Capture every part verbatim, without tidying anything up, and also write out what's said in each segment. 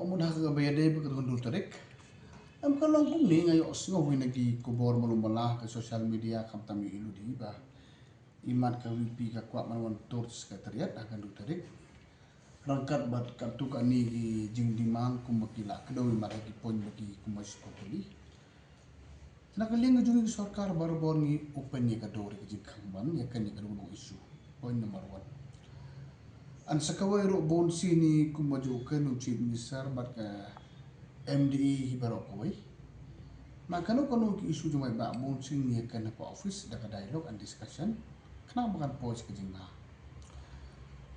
Mut ha kaba ïadei bad ka hynriew tarik, em, ka long kumne, nga ïohsngew hi na ki khubor malu mala ha ka social media, khamtam ïohi lade ba imat ka VPP ka kwah ban wan tur Secretariat ha ka hynriew tarik. Ryngkat bad katto katne ki jingdemand kumba ki la kdew imat ha ki point ba ki kumba shu pynpili. Na ka liang ka jong ngi ka sorkar barabor ngi open ïa ka dur ïa ka jingkhang ban ïa kane ka issue. Point number one. Hynrei sa kawei ruh bun sien ngi kumba ju kren u Chief Minister bad ka MDA hi baroh kawei. Ma kano kano ki issue jong paidbah bun sien ngi ïa kren ha ka office da ka dialogue and discussion. Khnang ba kan poi sha ka jingbha.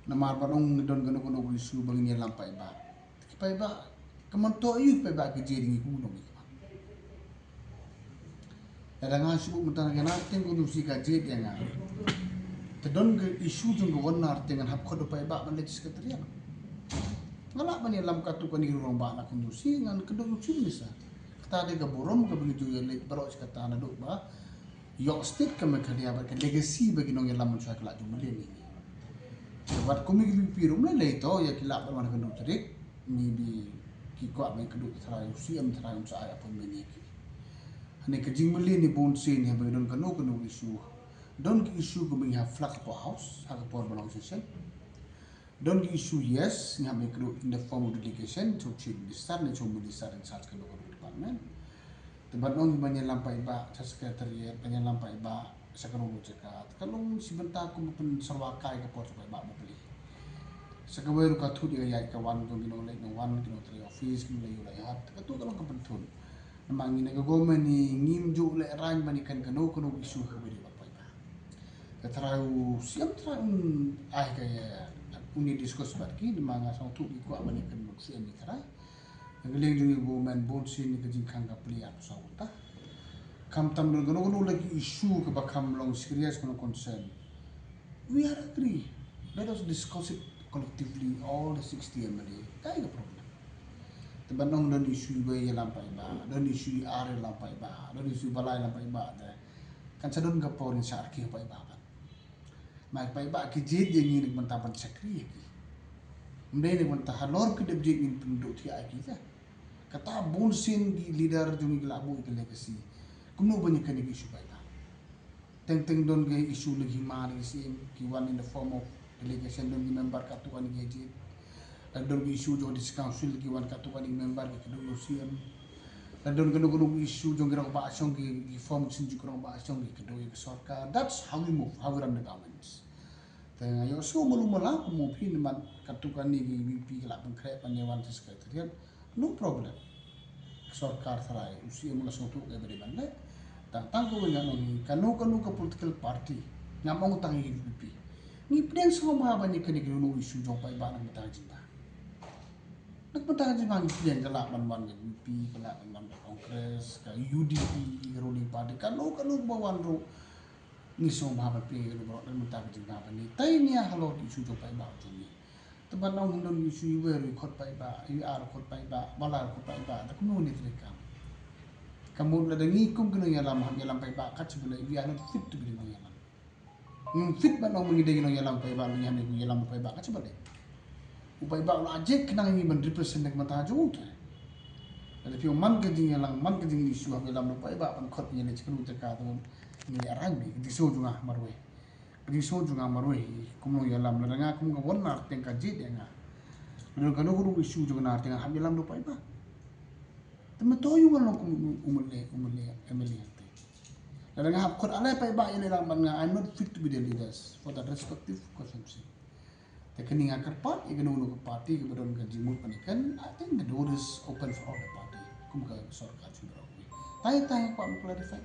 Namar ba ngi don kano kano ka issue ba ngin ïalam paidbah. Ki paidbah, ka man to ïa ki paidbah ki jied ïa ngi kum ngi. Lada nga shu buh mynta nga na teng ko nusi ka jied ïa nga. Te don ka issue jong ka wan na teng ngan hap khot u paidbah ban leit Secretariat. Nga lah ban ïalam katto katne ki rangbah na ko nusi ngan kdew u Chief Minister. Kata dei ka burom kaba ngi ju ïaleit baroh shi katta naduh ba ïoh state ka Meghalaya bad ka legacy ba ki nongïalam mynshuwa ka la ju mlien ïa ngi. Te bad kum ki VPP ruh ym lei lei to ïa ki lah ban wan ha ka hynriew tarik, maybe ki kwah ban kdew tharai u CM tharai um sa ai appointment ïa ki. Hangne ka jingmlien hi bun sien hi ba don kano kano issue. Don ki issue kaba ngi hap flag ha ka House ha ka por ba long session. Don ki issue, yes, ngi hap ban kdew in the form of delegation to Chief Minister ne to Minister in charge ka local department. Te ban ong ban ïalam paidbah sha Secretariat, ban ïalam paidbah sha kano kano jaka. Te ka long shi bynta kum pynsyrwa kai ka por sha paidbah ba plie. Sa kawei ruh ka thut ïa ka ïaid ka wan jong ki nongleit nongwan, ki nongtrei office, ki nongleit ïa la ïaid. Te kato ka long ka pynthut. Namar ngi na ka government ngi ngim ju lehraiñ ban ïakren kano kano issue kaba ïadei bad paidbah. Ka tharai u CM tharai un ai ka ïa un ïa discuss bad ki, namar nga sngewthuh ki kwah ban ïakren bad u CM hi tharai. Na ka liang jong ngi government bun sien ka jingkhang ka plie arphew saw kynta. Khamtam don kano kano la ki issue kaba kham long serious kano concern. We are agree. Let us discuss it collectively, all the sixty MLA. Kaei ka problem? Te ban ong don issue iwei ïalam paidbah, don issue iwei ar ïalam paidbah, don issue ba lai ïalam paidbah te. Kan sa don ka por ngin sa arki paidbah ban. Ma paidbah ki jied ïa ngi na ka bynta ban shakri ïa ki. Ym dei na ka bynta halor ki dep jied ngin pynduh thiah ïa ki te. Kata bun sien ki leader jong ngi ki la buh ïa ka legacy. Kumno ban ïa kane ka issue paidbah. Teng teng don ka issue na ki hima na ki syiem, ki wan in the form of delegation, don ki member katto katne ki jied. Lada don ki issue jong district council ki wan katto katne ki member ki kdew ïa u CM. Lada don kano kano ki issue jong ki rangbah shong ki, ki form ki seng jong ki rangbah shong ki kdew ïa ka sorkar. That's how we move, how we run the governments. Te nga ïohsngew malu mala kum u phi namar katto katne ki VPP ki la pynkhreh ban ïa wan sha Secretariat. No problem. Sorkar tharai u CM u la sngewthuh kaei ba dei ban leh. Tang tang kawei ngan ong hi, kano kano ka political party, ngam ong tang ïa ka VPP, ngi pdiang sngewbha ban ïa kane kano kano issue jong paidbah na ka bynta ka jingbha. Na ka bynta ka jingbha ngi pdiang, ka lah ban wan ka VPP, ka lah ban wan ka Congress, ka UDP, ka ruling party, kano kano kaba wan ruh. Ngi sngewbha ban pdiang ïa kano baroh na ka bynta ka jingbha ban ïa tai nia halor ki issue jong paidbah jong ngi. Te ban ong don issue iwei ruh i khot paidbah, i ar khot paidbah, ba lai khot paidbah, te kumno ngi treikam. Ka mut lada ngi kum ki nongïalam hap ïalam paidbah kat shaba leh, we are not fit to be the nongïalam. Ngim fit ban ong ba ngi dei ki nongïalam paidbah, ngi hap ïalam paidbah kat shaba leh. U paidbah u la jied khnang ïa ngi ban represent na ka bynta jong u te. Lada phi ong man ka jingïalang, man ka jing issue hap ïalam da u paidbah ban khot ïa ngi na kano kano jaka te ngi arrange, ka jingsngew jong nga marwei. Ka jingsngew jong nga marwei, kumno ïalam, lada nga kum ka Waheh Narteng ka jied ïa nga. Lada kano kano issue jong nga Narteng hap ïalam da u paidbah. Te mynta ïa nga long kum u MLA, u MLA, MLA te. Lada nga hap khot ale paidbah ïa ngi ïalam bad nga, I'm not fit to be the leaders for that respective constituency. Te kane nga kyrpad ïa kano kano ka party kaba don ka jingmut ban ïakren, I think the door is open for all the party. Kum ka sorkar jong baroh kawei. Tang ïa, tang ïa kwah ban clarify.